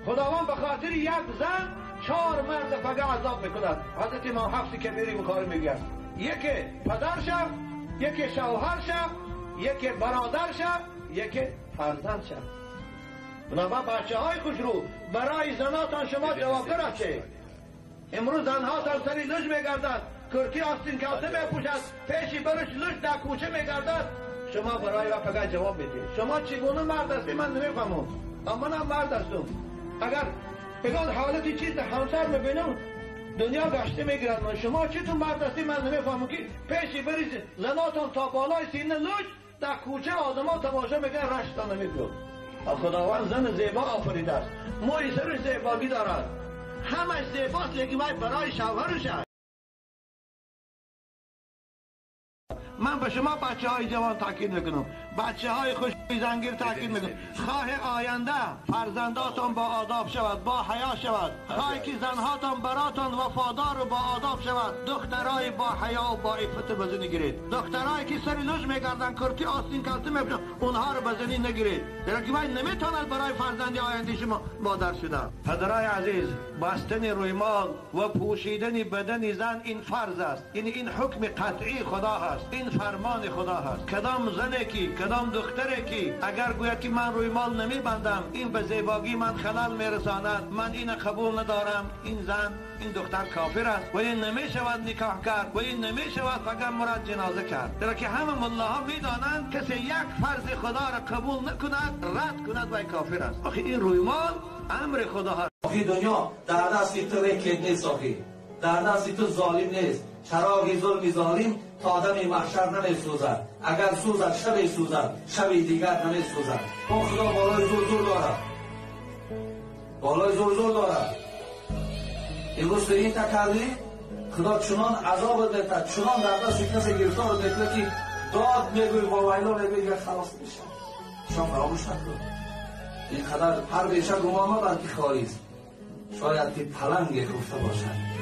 خداوند به خاطر یک زن 4 مرد فقط عذاب میکند. حضرت امام حفص کبیری بخاری میگه یکی پدر شد، یکی شوهر شد، یکی برادر شد، یکی فرزند شد. بنابراین بچه های خوش رو برای زناتان شما جوابگر هستید. امروز زنها سر سری لج میگردند، کرتی آستین کاسه میپوشد، پیشی برش لج در کوچه میگردد. شما برای را فقط جواب میدید. شما چگونه مرد هستی من نمیفهمم. اما من مرد هستم. اگر بگن حالتی چیز همسر میبینم دنیا گشته میگیرد. من شما چطور مرد هستی من نمیفهمم که پیشی بریز زناتان تا بالای سینه لج در کوچه آدما تماشا میکنن، رشتان نمیبیاد. خداوند زن زیبا آفریده است، موی سرش زیبایی دارد، همش زیباست، لیکن برای شوهرش است. من به شما بچه های جوان تاکید میکنم، بچه های خوش زنگیر تاکید میکنم، خواه آینده فرزنداتان با آداب شود، با حیا شود، خواه که زنهاتان براتان وفادار و با آداب شود، دخترای با حیا و با عفت بزنی گیرید. دخترایی که سر لوژ میگردن، کرتی آستین کلته میپوشن، اونها رو بزنی نگیرید، زیرا که وای نمیتواند برای فرزند آینده شما مادر شده. پدرای عزیز، بستن رویمال و پوشیدن بدن زن این فرض است، این حکم قطعی خدا هست، این فرمان خدا هست. کدام زنی که، کدام دختری که اگر گوید که من رویمال نمیبندم، این به زیبایی من خلل میرساند، من این قبول ندارم، این زن، این دختر کافر است و این نمیشود نکاح کرد و این نمیشود فقط مراد جنازه کرد. در که همه ملاها میدانند کسی یک فرض خدا را قبول نکند، رد کند و کافر است. آخه این رویمال امر خدا هست. آخه دنیا در دست تو رکت نیست، آخه در دست تو ظالم نیست. چراغ ظلم ظالم تا آدم محشر نمیسوزد، اگر سوزد شب سوزد، شب دیگر نمیسوزد. با خدا بالای زور زور دارد، بالای زور زور دارد. امروز تو این تکردی، خدا چنان عذاب می‌دهد، چنان در دست کسی گرفتار می‌کند که داد میگوی، واویلا میگوی که خلاص میشه. شما فراموش نکن اینقدر هر بیشه گمان مبر که خالی است، شاید که پلنگ خفته باشد.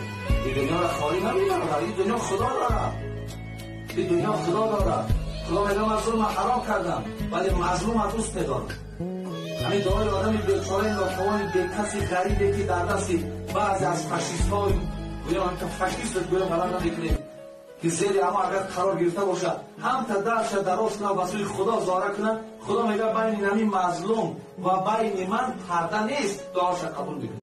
این دنیا را خالی نمی‌دارد، این دنیا خدا دارد، این دنیا خدا دارد. خدا میگه من ظلم حرام کردم ولی مظلوم دوست می‌دارم. همین دعای آدم بیچاره ناتوان بی‌کسی غریبی که در دست بعضی از فاشیست‌ها، گویا هم که فاشیست گویا غلط نمی‌کنه که زیر اما اگر قرار گرفته باشد، هم تا درش دراز کنه و سوی خدا زاره کنه، خدا میگه بین همین مظلوم و بین من پرده نیست، دعاش قبول میکنه.